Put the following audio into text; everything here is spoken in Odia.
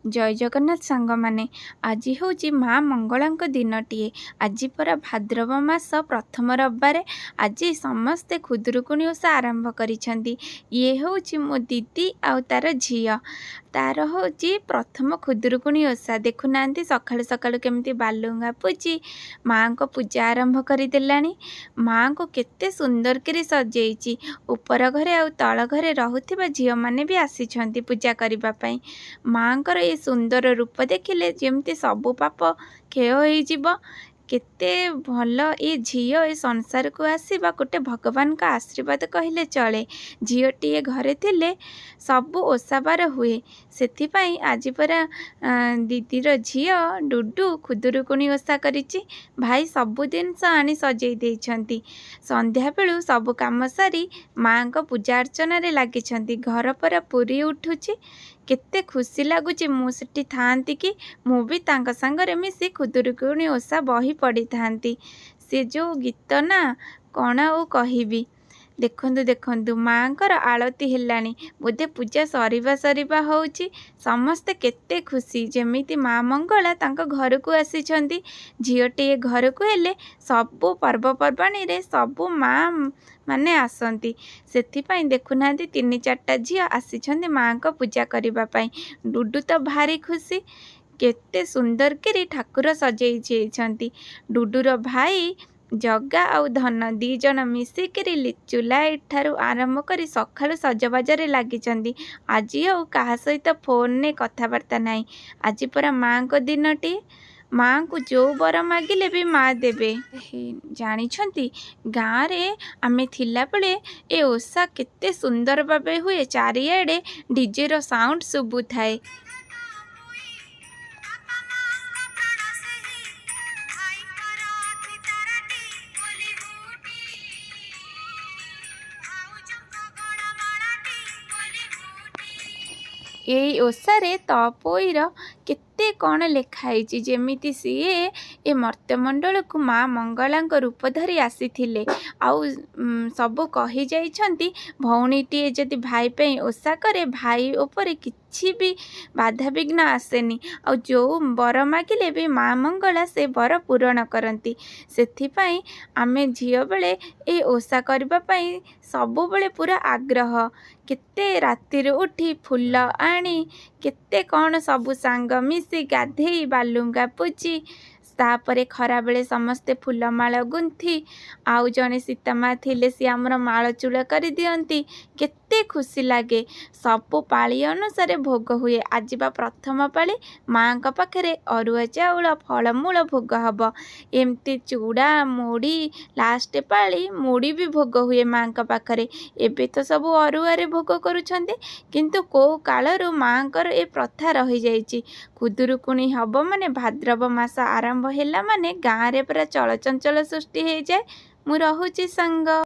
ଜୟ ଜଗନ୍ନାଥ ସାଙ୍ଗମାନେ। ଆଜି ହେଉଛି ମା ମଙ୍ଗଳାଙ୍କ ଦିନଟିଏ। ଆଜି ପରା ଭାଦ୍ରବ ମାସ ପ୍ରଥମ ରବିବାର। ଆଜି ସମସ୍ତେ ଖୁଦୁରୁକୁଣୀ ଓଷା ଆରମ୍ଭ କରିଛନ୍ତି। ଇଏ ହେଉଛି ମୋ ଦିଦି ଆଉ ତାର ଝିଅ। ତାର ହେଉଛି ପ୍ରଥମ ଖୁଦୁରୁକୁଣୀ ଓଷା। ଦେଖୁନାହାନ୍ତି, ସକାଳୁ ସକାଳୁ କେମିତି ବାଲୁଙ୍ଗା ପୂଜି ମାଆଙ୍କ ପୂଜା ଆରମ୍ଭ କରିଦେଲାଣି। ମାଆଙ୍କୁ କେତେ ସୁନ୍ଦର କରି ସଜେଇଛି। ଉପର ଘରେ ଆଉ ତଳ ଘରେ ରହୁଥିବା ଝିଅମାନେ ବି ଆସିଛନ୍ତି ପୂଜା କରିବା ପାଇଁ। ମାଆଙ୍କର ଏ ସୁନ୍ଦର ରୂପ ଦେଖିଲେ ଯେମିତି ସବୁ ପାପ କ୍ଷୟ ହେଇଯିବ। କେତେ ଭଲ ଏ ଝିଅ ଏ ସଂସାରକୁ ଆସିବା ଗୋଟେ ଭଗବାନଙ୍କ ଆଶୀର୍ବାଦ କହିଲେ ଚଳେ। ଝିଅଟିଏ ଘରେ ଥିଲେ ସବୁ ଓଷାବାର ହୁଏ। ସେଥିପାଇଁ ଆଜି ପରା ଦିଦିର ଝିଅ ଡୁଡୁ ଖୁଦୁରୁକୁଣୀ ଓଷା କରିଛି। ଭାଇ ସବୁ ଜିନିଷ ଆଣି ସଜେଇ ଦେଇଛନ୍ତି। ସନ୍ଧ୍ୟାବେଳୁ ସବୁ କାମ ସାରି ମାଆଙ୍କ ପୂଜା ଅର୍ଚ୍ଚନାରେ ଲାଗିଛନ୍ତି। ଘର ପରା ପୁରି ଉଠୁଛି। କେତେ ଖୁସି ଲାଗୁଛି। ମୁଁ ସେଠି ଥାଆନ୍ତି କି, ମୁଁ ବି ତାଙ୍କ ସାଙ୍ଗରେ ମିଶି ଖୁଦୁରୁକୁଣୀ ଓଷା ବହି ପଢ଼ିଥାନ୍ତି। ସେ ଯେଉଁ ଗୀତ ନା, କ'ଣ ଆଉ କହିବି। ଦେଖନ୍ତୁ ଦେଖନ୍ତୁ, ମାଆଙ୍କର ଆଳତି ହେଲାଣି। ବୋଧେ ପୂଜା ସରିବା ସରିବା ହେଉଛି। ସମସ୍ତେ କେତେ ଖୁସି, ଯେମିତି ମା ମଙ୍ଗଳା ତାଙ୍କ ଘରକୁ ଆସିଛନ୍ତି। ଝିଅଟିଏ ଘରକୁ ହେଲେ ସବୁ ପର୍ବପର୍ବାଣୀରେ ସବୁ ମା ମାନେ ଆସନ୍ତି। ସେଥିପାଇଁ ଦେଖୁନାହାନ୍ତି, ତିନି ଚାରିଟା ଝିଅ ଆସିଛନ୍ତି ମାଆଙ୍କ ପୂଜା କରିବା ପାଇଁ। ଡୁଡୁ ତ ଭାରି ଖୁସି। କେତେ ସୁନ୍ଦର କରି ଠାକୁର ସଜେଇ ଦେଇଛନ୍ତି। ଡୁଡୁର ଭାଇ ଜଗା ଆଉ ଧନ ଦୁଇ ଜଣ ମିଶିକିରି ଲିଚୁ ଲାଇଟ୍ ଠାରୁ ଆରମ୍ଭ କରି ସକାଳୁ ସଜବାଜରେ ଲାଗିଛନ୍ତି। ଆଜି ଆଉ କାହା ସହିତ ଫୋନ୍ରେ କଥାବାର୍ତ୍ତା ନାହିଁ। ଆଜି ପରା ମାଆଙ୍କ ଦିନଟିଏ। ମାଆଙ୍କୁ ଯେଉଁ ବର ମାଗିଲେ ବି ମା ଦେବେ। ଜାଣିଛନ୍ତି, ଗାଁରେ ଆମେ ଥିଲାବେଳେ ଏ ଓଷା କେତେ ସୁନ୍ଦର ଭାବେ ହୁଏ। ଚାରିଆଡ଼େ ଡିଜେର ସାଉଣ୍ଡ ଶୁଭୁଥାଏ। ବାପା ମାଙ୍କ ପ୍ରାଣ ସେହି, ଭାଇଙ୍କର ଆଖି ତାରାଟି ବୋଲି ହୁଟି, ଭାଉଜଙ୍କ ଗଳମାଳାଟି ବୋଲି ହୁଟି। ଏଇ ଓଷାରେ ତପୋଇର କେତେ କ'ଣ ଲେଖା ହେଇଛି, ଯେମିତି ସିଏ ଏ ମର୍ତ୍ତ୍ୟମଣ୍ଡଳକୁ ମା ମଙ୍ଗଳାଙ୍କ ରୂପ ଧରି ଆସିଥିଲେ ଆଉ ସବୁ କହିଯାଇଛନ୍ତି। ଭଉଣୀଟିଏ ଯଦି ଭାଇ ପାଇଁ ଓଷା କରେ, ଭାଇ ଉପରେ କିଛି ବି ବାଧାବିଘ୍ନ ଆସେନି ଆଉ ଯେଉଁ ବର ମାଗିଲେ ବି ମା ମଙ୍ଗଳା ସେ ବର ପୂରଣ କରନ୍ତି। ସେଥିପାଇଁ ଆମେ ଝିଅବେଳେ ଏ ଓଷା କରିବା ପାଇଁ ସବୁବେଳେ ପୁରା ଆଗ୍ରହ। କେତେ ରାତିରୁ ଉଠି ଫୁଲ ଆଣି, କେତେ କ'ଣ ସବୁ ସାଙ୍ଗ ମିଶି ଗାଧେଇ ବାଲୁଙ୍ଗା ପୂଜି, ତାପରେ ଖରାବେଳେ ସମସ୍ତେ ଫୁଲମାଳ ଗୁନ୍ଥି, ଆଉ ଜଣେ ସୀତାମା ଥିଲେ, ସିଏ ଆମର ମାଳ ଚୂଳ କରିଦିଅନ୍ତି। କେତେ ଖୁସି ଲାଗେ। ସବୁ ପାଳି ଅନୁସାରେ ଭୋଗ ହୁଏ। ଆଜି ବା ପ୍ରଥମ ପାଳି। ମାଆଙ୍କ ପାଖରେ ଅରୁଆ ଚାଉଳ, ଫଳମୂଳ ଭୋଗ ହେବ। ଏମିତି ଚୁଡ଼ା ମୁଢ଼ି, ଲାଷ୍ଟ ପାଳି ମୁଢ଼ି ବି ଭୋଗ ହୁଏ ମାଆଙ୍କ ପାଖରେ। ଏବେ ତ ସବୁ ଅରୁଆରେ ଭୋଗ କରୁଛନ୍ତି, କିନ୍ତୁ କେଉଁ କାଳରୁ ମାଆଙ୍କର ଏ ପ୍ରଥା ରହିଯାଇଛି। ଖୁଦୁରୁକୁଣୀ ହେବ ମାନେ, ଭାଦ୍ରବ ମାସ ଆରମ୍ଭ ହେଲା ମାନେ ଗାଁରେ ପୁରା ଚଳଚଞ୍ଚଳ ସୃଷ୍ଟି ହେଇଯାଏ। ମୁଁ ରହୁଛି ସାଙ୍ଗ।